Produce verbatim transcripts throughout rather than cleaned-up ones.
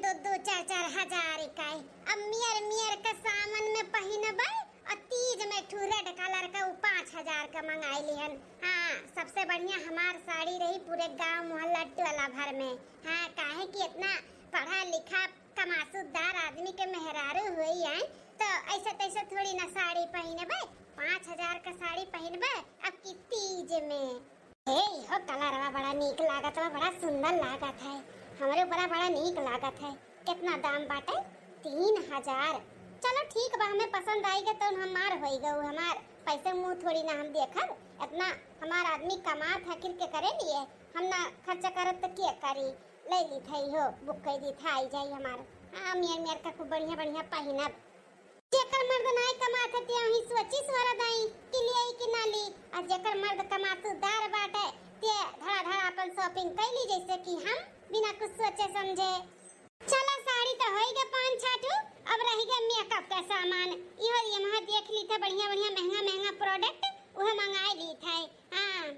दो दो चार चार हजार का है। अब मेर मेर का सावन में पहिनबे, और तीज में एक ठू red colour का उ पाँच हजार का मंगाई लिहन। हाँ, सबसे बढ़िया हमार साड़ी रही पूरे गाँव मोहल्ला टोला भर में। हाँ, काहे कि इतना पढ़ा लिखा कमासुदार आदमी के मेहरारू हुई है, तो ऐसे तैसे थोड़ी ना साड़ी पहिनबे। पाँच हजार का साड़ी पहिनबे अब की तीज में। ए, इहो कलरवा बड़ा नीक लागत बा, बड़ा सुंदर लागत है, हमरे ऊपरा बड़ा नीक लागत है। कितना दाम बाटे? तीन हजार। चलो ठीक बा, हमें पसंद आइगा तो हमार होइगा, उ हमार पैसे मुँह थोड़ी ना हम देखब। इतना हमार आदमी कमात है आखिर के करे लिए, हम ना खर्चा करब तो के करी? ले ली था इहो, book कर दी था, आई जाई हमार। हाँ, मेर मेर का खूब बढ़िया बढ़िया पहिनब। जेकर मर्द नाई कमात है, ते वही सोची सोरा दाई कि लियाई कि ना ली, और जेकर मर्द कमातुदार बाटे, ते धड़ा धड़ा अपन shopping कैली, जैसे कि हम बिना कुछ सोचे समझे। चला, साड़ी तो होई गए पाँच छह ठू, अब रही गए makeup का सामान। इहो ये वहाँ देख ली था बढ़िया बढ़िया महंगा महंगा product, उहे मंगाई ली था। हाँ,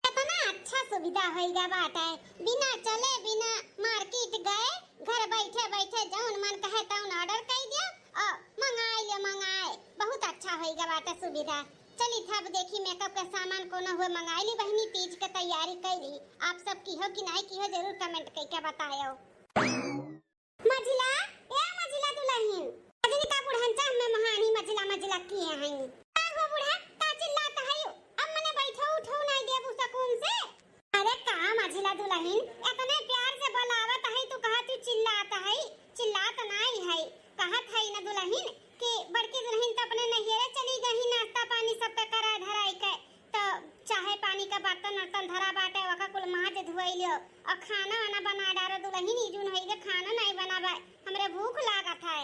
कितना अच्छा सुविधा होइगा बाटे, बिना चले बिना market गए घर बैठे बैठे जौन मन कहे तौन order कर दिया और मंगाए ले मंगाए। बहुत अच्छा होइगा बाटे सुविधा। चली था अब देखी makeup के सामान कोनो हुए मंगाए ली बहिनी, तीज के तैयारी कर ली। आप सब किहो कि नाई किहो जरूर comment करके बतायो। मझिला, ए मझिला दुलहिन, अजनी का बुढ़न चा हमें महानी मझिला मझिला किए हैं। का हो बूढ़ा, का चिल्लात है? अब मने बैठो उठो नहीं देबू सकून से? अरे का मझिला दुलहिन, इतने प्यार से बोलावत है तू कहा तू चिल्लात है? चिल्लात नहीं है, कहत है न दुलहिन कि बड़की दुलहिन तो अपने नैहरे चली गई, नाश्ता पानी सबके कराए धराए के। तो चाहे पानी का बर्तन वर्तन धरा बाटे, ओका कुल माज धोई लियो। और खाना वाना बना डारो दुलहिन, ई जून होई के खाना नहीं बनावे, हमरे भूख लागत है।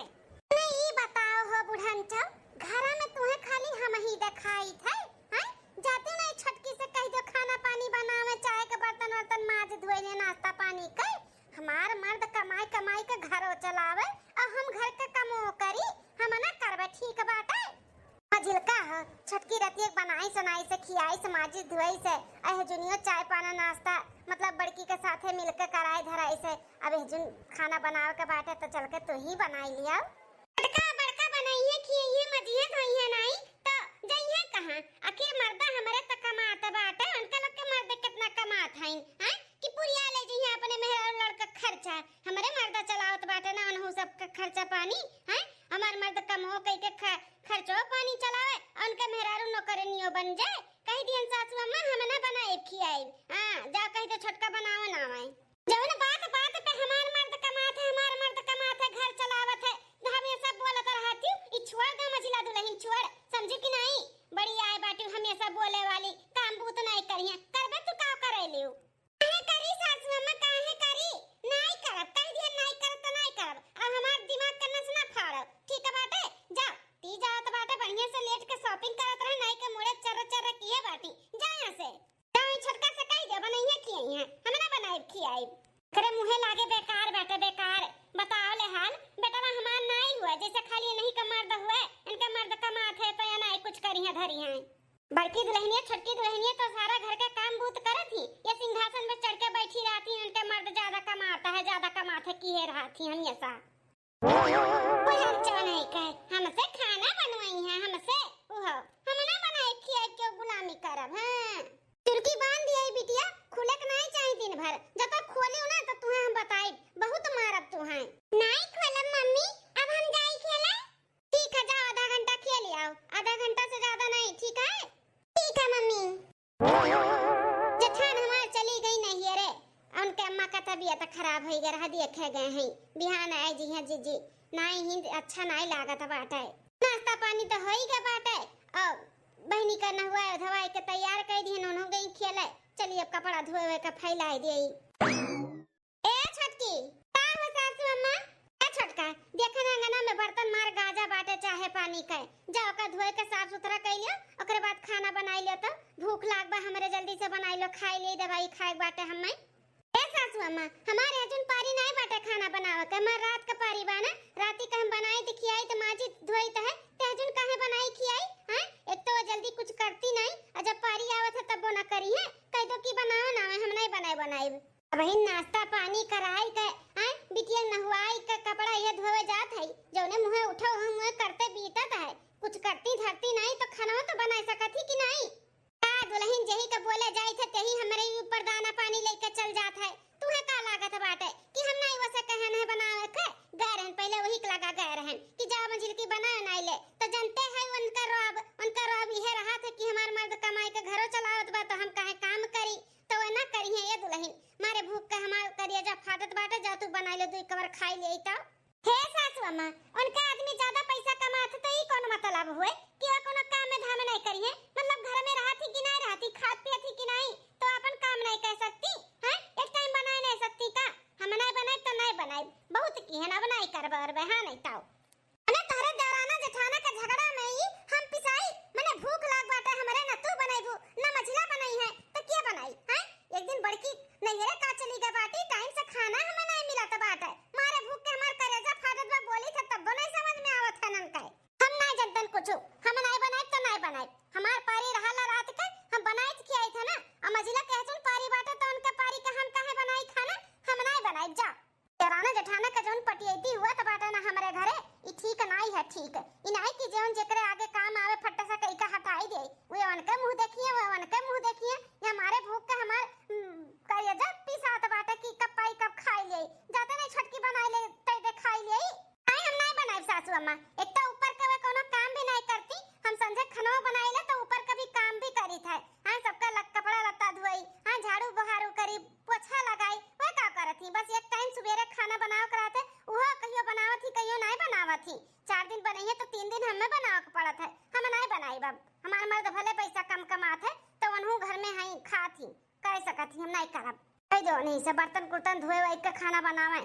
नहीं, ई बताओ हो बुढ़न चौ, घरा में तुहे खाली हम ही देखाई थे, हैं? जाते नहीं छोटकी से कह दो खाना पानी बनावे, चाय के बर्तन वर्तन माज धोई ले, नाश्ता पानी के। हमार मर्द कमाई कमाई के घरो चलावे, और हम घर के कमो करी, हम ना करबे, ठीक बाटे? मझिलका ह, छोटकी रतिया के बनाई सोनाई से, खियाई से, माजी धुआई से, अह जुनियो चाय पाना नाश्ता, मतलब बड़की के साथे मिलके कराई धराई से, अब एह जुन खाना बनावे के बाटे तो चल के तू ही बनाई लिया। बड़का बड़का बनाइए, खियाइए, मजिए धोइए नाई तो जइए कहाँ? आखिर मर्दा हमरे तो कमात बाटे, उनका लोग के मर्द कितना कमात हैं, हैं? कि पुरिया ले जइए अपने मेहरारू लड़का खर्चा, हमरे मर्दा चलावत बाटे ना उनहु सबके खर्चा पानी, हैं? हमार मर्द कमो कई के ख-, खर्चो पानी चलावे, उनके मेहरारू नौकरनियो बन जाए। कह दिहन सासू अम्मा, हम ना बनाए खियाए। हाँ, जा कह दे छोटका बनावे ना आवे। जौन बात बात पे हमार मर्द कमात है, हमार मर्द कमात है, घर चलावत है, तो हम ये सब बोलत रहत हूँ, ई छोड़ दे मझिला दुलहिन, छोड़, समझी कि नहीं? बड़ी आए बाटी हमेशा बोले वाली, काम बूत नहीं करिए, करबे तू का करे लियो? काहे करी सासू अम्मा, काहे करी? नाई करब, कह दिया नाई करब तो नाई करब। अब हमार दिमाग के नस ना फाड़ब, ठीक बाटे? जा, ती जात बाटे बढ़िया से लेट के shopping करत रहे, नाई के मुड़े चर्र चर्र किए बाटी। जा यहाँ से। जा वही छोटका से कह दे, बनैया खियाई है, हम ना बनाए खियाई। करे मुँहे लागे बेकार बाटे, बेकार। बताओ ले हाल, बेटवा हमार नाई हुआ, जैसे खाली नहीं का मर्द हुए, इनका मर्द कमात है तो या नाई कुछ करी है धरी है। बड़की दुलहिनिया, छोटकी दुलहिनिया तो सारा घर के काम बूत करत ही, ये सिंहासन पे चढ़ के बैठी रहती, उनके मर्द ज्यादा कमाता है, ज्यादा कमात है, किए रहती हमेशा। कोई हम चो नहीं कहे, हमसे खाना बनवाई है, हमसे, उहो, हम ना बनाए खियाए क्यों गुलामी करब, हाँ। चुरकी बांध दिया बिटिया, खुले के नहीं चाही दिन भर, जब तक खोलियो ना तो तुहे हम बताई, बहुत मारब तुहे। नहीं खोलब मम्मी, अब हम जाई खेले। ठीक है, जाओ आधा घंटा खेल आओ, आधा घंटा से ज्यादा नहीं, ठीक है? ठीक है मम्मी। जेठान हमार चली गई नैहरे, उनके अम्मा का तबीयत खराब होई गए रहा, देखे गए हैं, बिहान आए जी हैं जीजी, नाई ही अच्छा नाई लागत बाटे। नाश्ता पानी तो होई गए बाटे, और बहनी का नहवाए धवाए के तैयार कर दिए, नोनो गई खेले, चलिए अब कपड़ा धोए हुए के फैलाए दिए। ए छोटकी, का हो सासू अम्मा? ए छोटका, देखा ना अंगना में बर्तन मार गाजा बाटे चाहे पानी के, जा ओका धोए के साफ सुथरा कइ लियो, ओकरे बाद खाना बनाई लियो तो भूख लाग बा हमरे, जल्दी से बनाई लो, खाई ले दवाई खाए के बाटे हमें। ए सासू अम्मा, हमारे अजुन पारी नाई बाटे खाना बनावे के, हमार रात का पारी बा ना, राती का हम बनाई त खियाई त माजी धोई त है, ते अजुन काहे बनाई खियाई? हैं? एक तो वो जल्दी कुछ करती नहीं, और जब पारी आवत है तब वो ना करी है, कह दो कि बनाओ ना, हम नहीं बनाए बनाई। अबहिन नाश्ता पानी कराई के, आय, बिटिया नहवाई करेजा फाटत बाटे, जा तू बनाई ले, तू एक बार खाई ले तब। हे सासू अम्मा, उनका आदमी ज्यादा पैसा कमात है तो ई कौन मतलब हुए कि वो कोनो काम में धाम नहीं करी है? मतलब घर में रहत ही कि नहीं रहत ही, खात पियत ही कि नहीं, तो अपन काम नहीं कर सकती हैं? एक टाइम बनाए नहीं सकती का? हम नहीं बनाए तो नहीं बनाए, बहुत की है ना, अब नहीं करबे अरबे, हाँ नहीं ताऊ। अरे तोहरे देवराना जेठाना के झगड़ा में ही हम पिसाई, मने भूख लाग बाटे हमरे, ना तू बनैबू, ना मझिला बनई है, तो के बनाई, हैं? एक दिन बड़की नैहरे का चली गई बाटी, टाइम से खाना हमें नहीं मिलत बाटे, मारे भूख के हमार करेजा फाटत बा, बोली थे तब नहीं समझ में आवत है ननका। हम नहीं जनतन कुछ, हम नहीं बनाए तो नहीं बनाए, हमार पारी रहला रात के, हम बनाए के खियाई थे ना, आ मझिला के हचन पारी बाटे तो उनके पारी के हम काहे बनाई खाना, हम नहीं बनाए, जा। देवराना जेठाना का जौन पटियैती हुआ त बाटे ना हमरे घरे, ई ठीक नाई है, ठीक। ई नाई कि जौन जेकरे आगे काम आवे फट्टे से कई का हटाई दे। वे उनके मुंह देखिए, वे उनके मुंह देखिए। ये हमारे भूख के हमार, हम्म, करेजा पिसात बाटे कि कब पाई कब खाई ले। जाते नहीं छोटकी बनाई ले, तै दे खाई ले। नहीं, हम नहीं बनाई सासू अम्मा। एक तो ऊपर के वे कोनो काम भी नहीं करती, हम संझे खनवा बनाई ले तो ऊपर का भी काम भी करी था। हाँ, सबका लग-, कपड़ा लत्ता धोई, हाँ, झाड़ू बहारू करी, पोछा लगाई, वह का करत ही? बस एक टाइम सुबेरे खाना बनावे के रहते, उहो कहियो बनावत ही, कहियो नाई बनावत ही। चार दिन बनइहे तो तीन दिन हमें बनावे के पड़त है, हम नाई बनाई। अब हमार मर्द भले पैसा कम कमात है, तो वनहू घर में हई, खात ही, कर सकत ही, हम नाई करब। कह दो नहीं से बर्तन कुर्तन धोए वाई के खाना बनावे।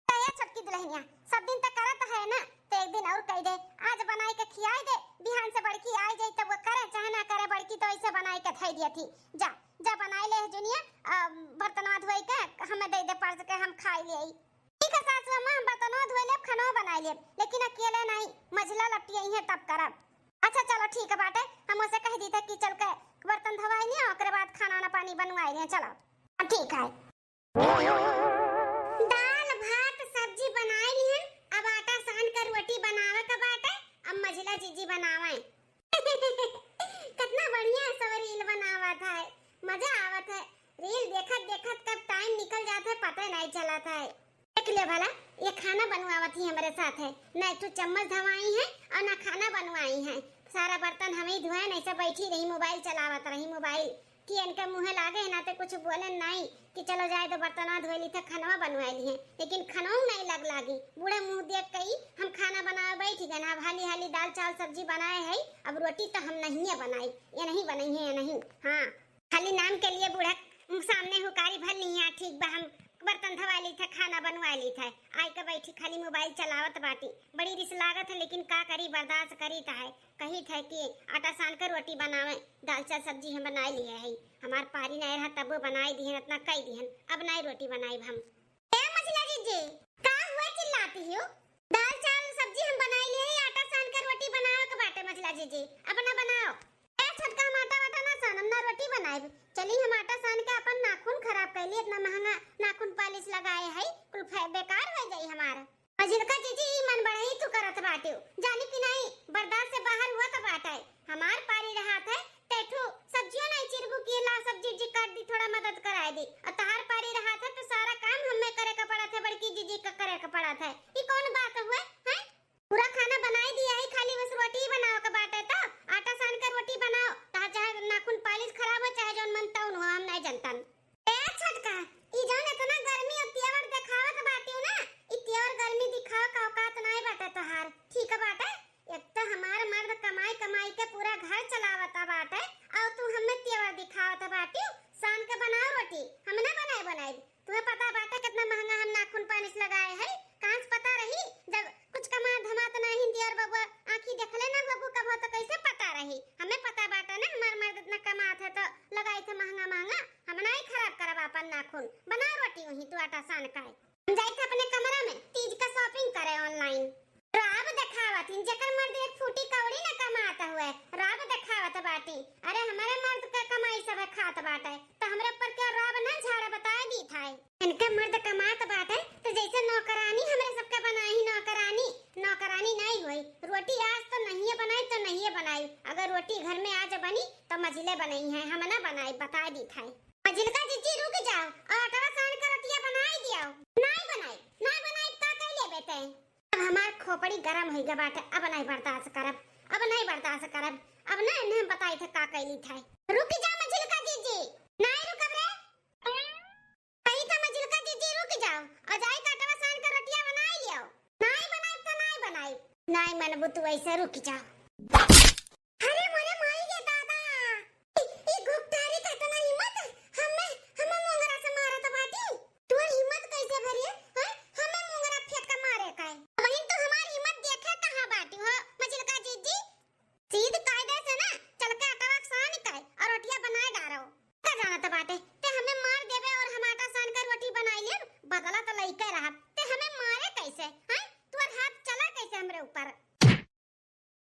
तो ये छोटकी दुल्हनिया, सब दिन तो करत है ना, तो एक दिन और कह दे, आज बनाई के खियाई दे, बिहान से बड़की आई जाई तब वो करे, चाहे ना करे, बड़की तो ऐसे बनाई के धई दिया थी। जा, जा बनाई ले जुनिया, अ, बर्तनवा धोई के हमें दे दे परस के, हम खाई ले आई। ठीक है सासू अम्मा, हम बर्तनवा धोई लेब, खानवा बनाई लेब, लेकिन अकेले नहीं, मझिला लपटी आई है तब करब। अच्छा चलो ठीक है बाटे, हम उसे कह दी था कि चल के बर्तन धोवाई लिया, ओकरे बाद खाना ना पानी बनवाई लिया, चलो। हाँ, ठीक है। दाल, भात, सब्जी बनाई लिहन, अब आटा सान के रोटी बनावे के बाटे, अब मझिला जीजी बनावे। कितना बढ़िया सब reel बनावत है, मजा आवत है। Reel देखत देखत कब time निकल जात है, पता नहीं चलत है। देख ले भला, ये खाना बनवावत ही हमरे साथ है, ना एक ठो चम्मच धवाई है और ना खाना बनवाई है। सारा बर्तन हम ही धोए, नहीं से बैठी रही, mobile चलावत रही, mobile। कि इनके मुँहे लागे ना तो कुछ बोले नहीं कि चलो जाए तो बर्तनवा धोए ली थे, खनवा बनवाए ली है, लेकिन खनऊ नहीं लग लागी। बूढ़े मुँह देख के ही हम खाना बनावे बैठ गए ना। अब हाली हाली दाल चावल सब्जी बनाए है, अब रोटी तो हम नहीं बनाई, ये नहीं बनाई है, ये नहीं। हाँ, खाली नाम के लिए बूढ़ा सामने हुकारी भर ली है, ठीक बा, हम बर्तन धोवा ली थे, खाना बनवा ली थे, आए के बैठी खाली mobile चलावत बाटी। बड़ी रिस लागत है, लेकिन का करी, बर्दाश्त करी त है। कही थे कि आटा सान के रोटी बनावे, दाल चावल सब्जी हम बनाए लिए है, हमार पारी नहीं रहा तबो बनाए दिहन, इतना कई दिहन, अब नहीं रोटी बनाइब हम। ए मझिला जीजी, का हुआ चिल्लाती हो? दाल चावल सब्जी हम बनाए लिए है, आटा सान के रोटी बनावे के बाटे मझिला जीजी, अब ना बनाओ। ए छोटका, हम आटा वाटा ना सानम, ना रोटी बनाइब। चली हम आटा सान के अपन नाखून खराब कैली, इतना महंगा नाखून polish लगाए है, कुल फे-, बेकार हो जाई हमार। मझिलका जीजी, ई मन बढ़ई तू करत बाटे, जानी कि नहीं, बर्दाश्त से बाहर हुआ तो बाटे। हमार पारी रहा था, तैठू सब्जियों नहीं चिरबू कि ला सब्जी उब्जी काट दी, थोड़ा मदद कराए दी। और तहार पारी रहा था तो सारा काम हमें करे का पड़ा था, बड़की जीजी का करे का पड़ा था। ई कौन बात हुए, हैं? पूरा खाना बनाई दिया है, खाली बस रोटी ही बनाओ के बाटे तो आटा सान के रोटी बनाओ, तहार चाहे नाखून polish खराब हो, चाहे जौन मन तौन हो, हम नहीं जनतन। ए छोटका, ई जौन इतना गर्मी और तेवर देखावत बाटियो ना, ई तेवर गर्मी दिखावे का औकात नाई बाटे तोहार। ठीक बाटे, एक तो हमार मर्द कमाई कमाई के पूरा घर चलावत बाटे, और तू हमें तेवर दिखावत बाटियो। सान के बनाओ रोटी, हम ना बनाए बनाई। तुम्हें पता बाटे कितना महंगा हम नाखून polish लगाए है? कहाँ से पता रही, जब कुछ कमात धमात नहीं देवर बबुआ, आँखी देखले ना बबू कबो, तो कैसे पता रही? हमें पता बाटे ना हमार मर्द इतना कमात है तो लगाई थे महंगा महंगा। हम नाई खराब करब अपन नाखून। बना रोटी वहीं तू आटा सान का है। हम जाई थे अपने कमरा में तीज का shopping करे online। राब देखावत हिन, जेकर मर्द एक फूटी कौड़ी न कमात हुए, राब देखावत बाटी। अरे हमरे मर्द का कमाई सब खात बाटे, तो हमरे ऊपर क्या राब न झाड़े, बताए दी था। इनके मर्द कमात बाटे, तो जैसे नौकरानी हमरे सबके बनाई नौकरानी, नौकरानी नहीं होई। रोटी आज तो नहीं बनाई तो नहीं बनाई, अगर रोटी घर में आज बनी तो मझिले बनई है, हम ना बनाई, बताए दी था। मझिलका जीजी रुक जाओ और अटवा सान के रोटिया बनाई दियाओ। नाई बनाई, नाई बनाई, का कह लेबे ते? अब हमार खोपड़ी गरम होइ गया बाटे, अब नहीं बर्दाश्त करब, अब नहीं बर्दाश्त करब। अब ना इन्हें हम बताई थे का कैली थे। रुक जा मझिलका जीजी। नहीं रुकब रे। कही था मझिलका जीजी रुक और जाई तो आटवा सान के रोटिया बनाई लियो। नाई बनाई तो नाई बनाई। नाई मनबू तू ऐसे रुक जा। अरे मोरे माई रे दादा, ई, ई घुपटारी का इतना हिम्मत, हमें, हमें मोंगरा से मारत बाटी। तोर हिम्मत कैसे भरी है, हैं? हमें मोंगरा फेंक के मारे का है। वहीं तो हमार हिम्मत देखे कहाँ बाटी हो, मझिलका जीजी। सीध कायदे से ना चल के आटवा सान के और रोटिया बनाए डारो। का जानत बाटे, ते हमें मार देबे और हम आटा सान के रोटी बनाई लेब, बदला तो लइके रहब। ते हमें मारे कैसे, हैं? तोर हाथ चला कैसे हमरे ऊपर?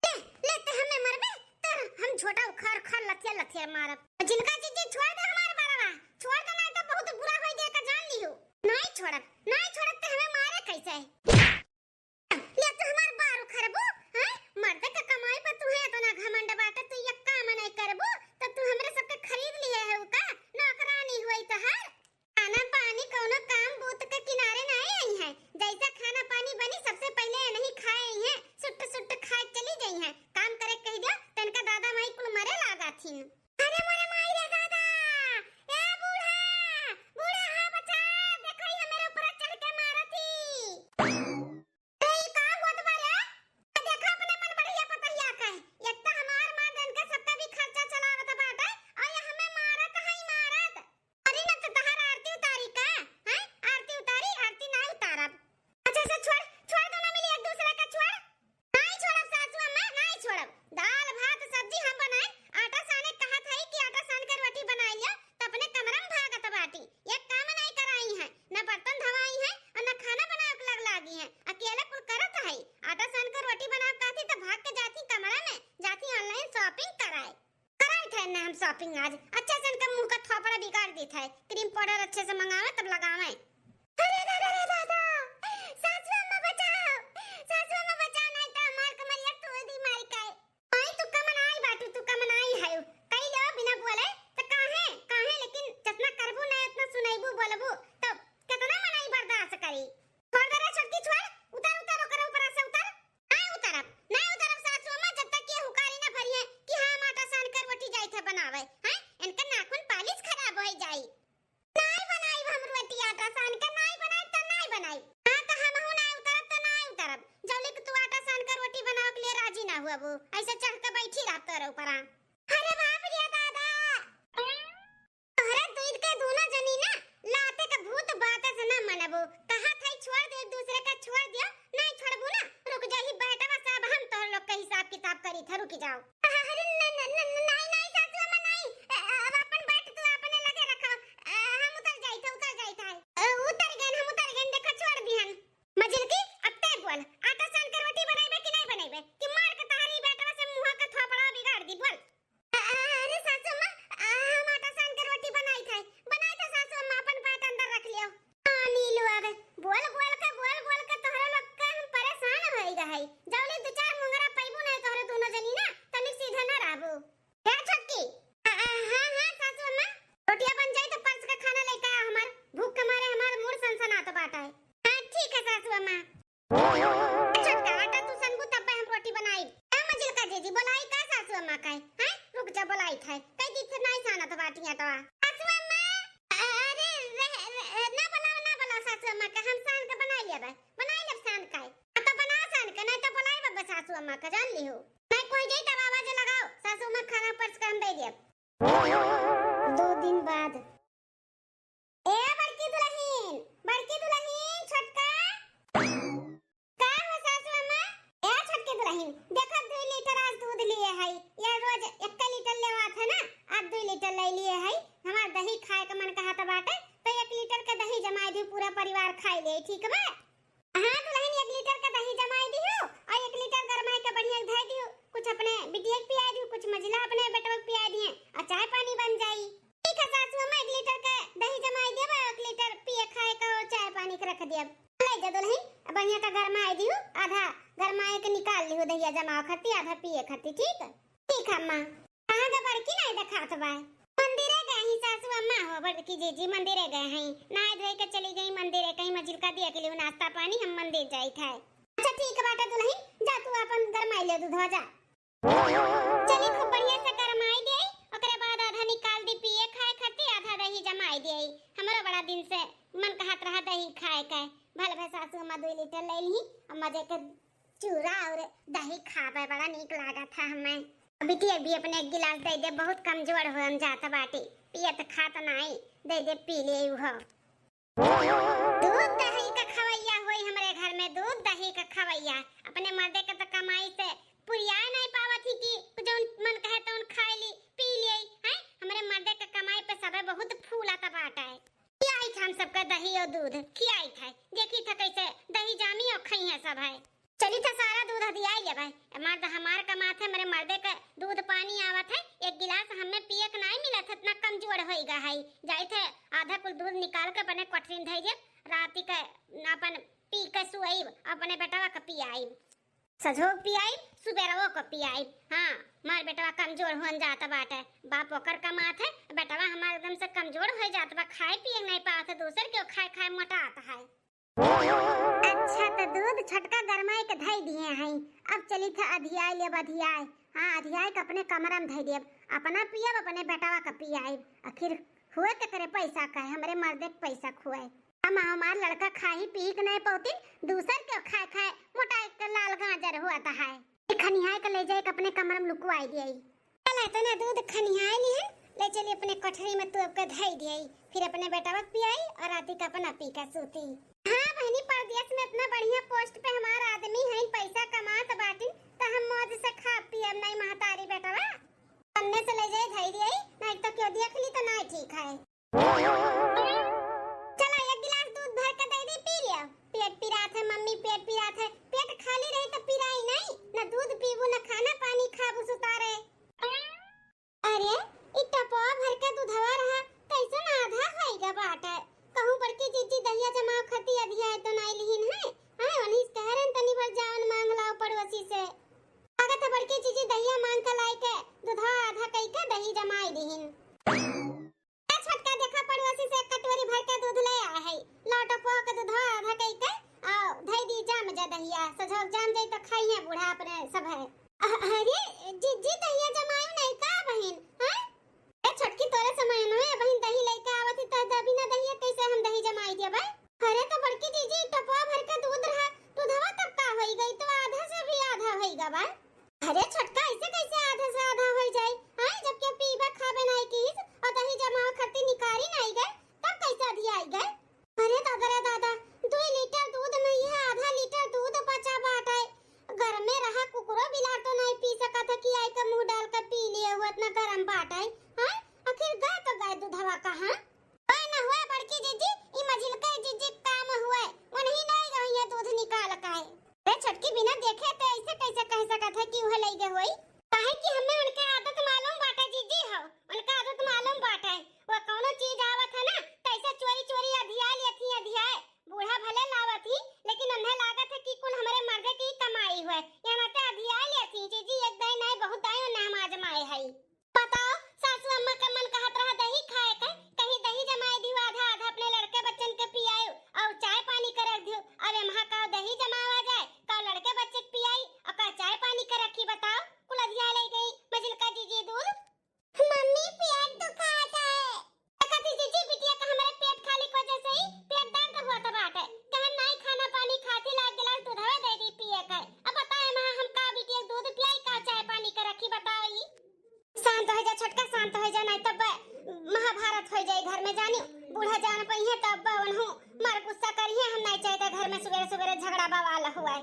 ले, ले, ते हमें मरबे, तोर हम झोटा उखाड़, उखाड़, लथिया, लथिया मारब। जिनका जीजी छोड़ दे हमार बरवा, छोड़ दे, नहीं तो बहुत बुरा होई दे का जान लियो। नहीं छोड़ब, नहीं छोड़ब, ते हमें मारे कैसे? ले, तू हमार बार उखड़बू, हैं? मर्द के कमाई पर तुहे इतना घमंड बाटे, तू एक काम नहीं करबू, तो तू हमरे सबके खरीद लिए है का? नौकरानी हुई तोहार। खाना पानी कौनो काम बूत के किनारे नाहीं आई हैं। जैसा खाना पानी बनी, सबसे पहले नहीं खाए आई हैं, सुट्ट सुट्ट खाए चली गई हैं। काम करे कह दियो, तो इनका दादा माई कुल मरे लागा थीन। अरे मोरे माई रे दादा, ए बूढ़ा, बूढ़ा, हाँ बच्चा, देखो ही हमारे ऊपर चढ़ के मारा थी। ए, ई का होत बा रे? आ देखा अपने मन बढ़िया पतहिया का है। एक तो हमार मर्द इनके सबका भी खर्चा चलावत बाटे, और ये हमें मारत है, मारत। अरे न तो तहार आरती उतारी का, हैं? आरती उतारी, आरती ना उतारब। अच्छा, अच्छा, छोड़, छोड़ दो ना मिली एक दूसरे का, छोड़। नाई छोड़ब सासू अम्मा, नाई छोड़ब। दाल, भात, सब्जी हम बनाए, आटा साने कहत है कि आटा सान के रोटी बनाई लियो, तो अपने कमरा में भागत बाटी। एक काम नाई कराई है, न बर्तन धवाई है और न खाना बनावे के लग लागी है। अकेले कुल करत है। आटा सान के रोटी बनावे कहती तो भाग के जाती कमरा में, जाती online shopping कराए। कराई थे ना हम shopping आज, अच्छे से इनका मुंह का थोपड़ा बिगाड़ दी थे। Cream powder अच्छे से मंगावे तब लगावे। अरे दादा रे दादा, सासू अम्मा बचाओ, सासू अम्मा बचाओ, नहीं तो हमार कमरिया तोड़ दी मारी का। आई तू कमनाई बाटू, तू कमनाई है। कई लो बिना बोले तो काहे, काहे, लेकिन जितना करबू ना उतना सुनाईबू बोलबू, तो कितना मनाई बर्दाश्त करी। छोड़ दे रे छोटकी, छोड़, उतर, उतर, ओकरे ऊपर से उतर। ना उतरब, ना उतरब सासू अम्मा, जब तक ये हुकारी ना भरिए कि हाँ, हम आटा सान के रोटी जाई थे बनावे। हैं? इनका नाखून पालिश खराब हो जाई। नाई बनाई हम रोटी आटा सान के, नाई बनाई तो नाई बनाई। हाँ, तो हमहू नाई उतरब तो नाई उतरब, जौले कि तू आटा सान के रोटी बनावे के लिए राजी ना हुआ वो, ऐसे चढ़ के बैठी रह तोरे ऊपर। अरे बाप रे दादा, तोहरे दूध के दूनो जनी ना लाते के भूत बात से ना मनबू। कहा था छोड़ दे, एक दूसरे का छोड़ दियो, नहीं छोड़बू ना, रुक जाही बेटवा, सब हम तोहर लोग के हिसाब किताब करी था, रुकी जाओ। अरे न, न, न, न, नहीं, नहीं सासू अम्मा, नहीं। अ, अ, अब अपन बात तू अपने लगे रखो। अ, हम उतर जाई थे, उतर जाई थे। अ, उतर गए हम, उतर गए, देखो छोड़ दी हम। मझिलकी, अब ते बोल, आटा सान के रोटी बनाइबे कि नहीं बनाइबे? कि मार के तहारी बेटवा से मुंह के थोपड़ा बिगाड़ दी, बोल। अ, अ, अरे सासू अम्मा, अ, हम आटा सान के रोटी बनाई थे, बनाई थे सासू अम्मा, अपन बात अंदर रख लियो। हाँ, नीलू आ गए। बोल, बोल के, बोल, बोल के तोहरे लोग के हम परेशान होई गए हई। जौले दो चार मुंगरा पैबू ना तोहरे दोनों जनी ना, तनिक सीधे ना रहबू। ए छोटकी। आ, आ, हाँ, हाँ, सासू अम्मा। रोटिया बन जाई तो परस के खाना लेके आ हमार। भूख के मारे हमार मूड़ सनसनात बाटे। हाँ, ठीक है सासू अम्मा। छोटका, आटा तू सनबू तब हम रोटी बनाई। ए मझिलका जीजी, बोलाई का सासू अम्मा का है? हैं? रुक जा, बोलाई था। कई दिन से नाई सानत बाटी आटवा। सासू अम्मा, अरे, रह, रह, ना बोलाओ, ना बोलाओ सासू अम्मा का, हम सान के बनाई लेबे। बनाई लेब सान का। आ तो बना सान के, नहीं तो बोलाई बब्बे सासू अम्मा का, जान लिहो। नहीं कोई जाई तब आवाज लगाओ, सासू अम्मा खाना परस के हम दे देब। दो दिन बाद। ए बड़की दुलहिन, बड़की दुलहिन, छोटका। का हो सासू अम्मा? ए छोटकी दुलहिन, देखो दुई लीटर आज दूध लिए हई। ये रोज एक लीटर लेवात है ना, आज दुई लीटर ले लिए हई। हमार दही खाए के मन कहत बाटे, तो एक लीटर के दही जमाई दी, पूरा परिवार खाई ले, ठीक बा? हाँ दुलहिन, एक लीटर का दही जमाई दिहु और एक लीटर गरमाई के बढ़िया धै दिहु। कुछ अपने बिटिया के पियाई दिहु, कुछ मझिला अपने बेटवा के पियाई दिहे और चाय पानी बन जाई। ठीक है सासू अम्मा, एक लीटर का दही जमाई देबे, एक लीटर पिए खाए का और चाय पानी के रख देब। ले जा दुलहिन, बढ़िया का गरमाई दिहु, आधा गरमाए के निकाल लिहु दहिया जमाओ खाती, आधा पिए खाती, ठीक? ठीक है अम्मा। कहाँ ग बड़की नाई देखात बा? मंदिरे गए ही सासू अम्मा हो, बड़की जीजी मंदिरे गए हैं। नाई धोए के चली गई मंदिरे, कहीं मझिलका दिया के लिए नाश्ता पानी, हम मंदिर जाई थे। अच्छा ठीक बाटे दुलहिन, जा तू अपन गरमाई ले दूधवा जा। चली खूब बढ़िया से गरमाई दे, ओकरे बाद आधा निकाल दी पिए खाए खाती, आधा दही जमाई दे। हमरो बड़ा दिन से मन कहत रहा दही खाए के। भल भे सासू अम्मा दुई लीटर ले ली, अब मजे के चूरा और दही खावे बड़ा नीक लागत है हमें। बिटिया भी अपने एक गिलास दे दे, बहुत कमजोर हो जात बाटी, पियत खात नाई, दे दे पी ले उहो। दूध दही का खवैया होई हमरे घर में, दूध दही का खवैया। अपने मर्दे के तो कमाई से पुरियाए नहीं पावत ही कि जौन मन कहे तौन खाए ली, पी लिए, हैं? हमरे मर्दे के कमाई पे सबे बहुत फूलत बाटे। खियाई था हम सबका दही और दूध, खियाई था। देखी था कैसे दही जामी और खई है सब है। चली था सारा दूध अधियाई लेबै। ए मर्द हमार कमात है, हमरे मर्दे के दूध पानी आवत है, एक गिलास हमें पिए के नाई मिलत है, इतना कमजोर होई गा है। जाई थे आधा कुल दूध निकाल के अपने कोठरी में धई देब, राती के अपन पी के सुअइब, अपने बेटवा के पियाइब। सझो पियाइब, सुबेरवो को पियाइब। हाँ, मार बेटवा कमजोर होन जात बाटे। बाप ओकर कमात है, बेटवा हमार एकदम से कमजोर हो जात बा, खाए पिए नहीं पावत है, दूसर के खाए खाए मोटात है। अच्छा, तो दूध छोटका गरमाए के धई दिए हैं, अब चली था अधियाए लेब अधियाए। हाँ, अधियाए के अपने कमरा में धई देब, अपना पियब, अपने बेटवा के पियाइब। आखिर हुए के करे पैसा का है, हमरे मर्दे के पैसा खुए। हम हमार लड़का खाही पी के नहीं पौती, दूसर के खाए खाए मोटाए के लाल गाजर हुआ था है। खनियाए के ले जाए के अपने कमरा में लुकवाई दिए। चल, इतना दूध खनियाए लिहन, ले चली अपने कोठरी में तू आपके धई दिए, फिर अपने बेटवा के पियाई और राती का अपना पी के सूती। हाँ बहनी, परदेस में इतना बढ़िया पोस्ट पे हमार आदमी है, पैसा कमात बाटिन, तो हम मौज से खा पियब नहीं महतारी बेटवा। अन्ने से ले जाए धई दिए, नहीं तो क्यों देख ली तो नहीं ठीक है। चला, एक गिलास दूध भर के दे दी, पी लिया। पेट पिरात है मम्मी, पेट पिरात है। पेट खाली रही तो पिराई नहीं, न दूध पीबू, न खाना पानी खाबू सुतारे। अरे, ई टपवा भर के दूधवा रहा, कैसन आधा होइगा बाटे। कहूँ बड़की जीजी दहिया जमाव खती अधिया है तो नाई लिहिन है। हाँ, उन्हीं से कह रहे तनी भर जावन मांग लाओ पड़ोसी से। लागत है बड़की जीजी दहिया मांग के लाई के दूधवा आधा कई के दही जमाई दिहिन। ए छोटका, देखा पड़ोसी से एक कटोरी भर के दूध ले आए है, लौटो पोह के दूधवा आधा कई के, आ, धई दी जाम जा दहिया, सझोक जाम जाई तो खाइए बूढ़ा अपने सब है। अ-, अरे जीजी, दहिया जमायो नहीं का बहिन, हाँ? ए छोटकी, तोरे समय में बहिन दही लेके आवत ही, तो द-, बिना दहिया कैसे हम दही जमाई दिया भाई? अरे तो बड़की जीजी, टपवा भर के दूध रहा, दूधवा तब का होई गई, तो आधा से भी आधा होई गा बा। अरे छोटका, ऐसे कैसे आधा से आधा होई जाई? हाँ, जब के पीबे खाबे नहीं कीस और दही जमाव खरती निकारी नहीं गए, तब कैसे अधियाई गए? अरे दादा रे दादा, दुई लीटर दूध में यह आधा लीटर दूध बचा बाटे। घर में रहा कुकुरो बिलार तो नहीं पी सकत है कि आई के मुंह डाल के पी लिए हुआ, इतना गरम बाटे। हाँ, आखिर गए तो गए दूधवा कहाँ? ओए न हुआ बड़की जीजी, ई मझिलका जीजी काम हुआ, उन्हीं नहीं गई है दूध निकाल के। रे छोटकी, बिना देखे ते ऐसे कैसे कह सकत है कि उहे लई गए होई? काहे कि हमें उनके आदत मालूम बाटे जीजी हो, उनका आदत मालूम बाटे। वो कौनो चीज आवत है ना, कैसे चोरी चोरी अधिया लेती अधियाए। बूढ़ा भले लावत ही, लेकिन उन्हें लागत है कि कुल हमरे मर्दे की कमाई हुए, यहाँ ते अधिया लेती जीजी, एक दाई नहीं बहुत दाई उन्हें हम आजमाए है। बताओ, सासू अम्मा के मन कहत रहा दही खाए के, कहीं दही जमाई दियो आधा आधा अपने लड़के बच्चन के पियायो और चाय पानी के रख दियो। अब एम्हा का दही जमावा जाए, का लड़के बच्चे के पियाई और का चाय पानी के रखी? बताओ, कुल अधिया ले गई मझिलका जीजी दूध। मम्मी, पेट दुखात है। देखत ही जीजी, बिटिया का हमारे पेट खाली की वजह से ही पेट दर्द होत बाटे। कहन नहीं खाना पानी खाती, ला गिलास दूधवा दे दी पिए के। अब बताए माँ, हम का बिटिया दूध पियाई, का चाय पानी के रखी, बताओ ही। शांत हो जा छोटका, शांत हो जा, नहीं तब महाभारत हो जाए घर में जानी। बूढ़ा जान पइहे तब उन्हों मार गुस्सा करिहे, हम नहीं चाहते घर में सुबेरे सुबेरे झगड़ा बवाल हुआ है।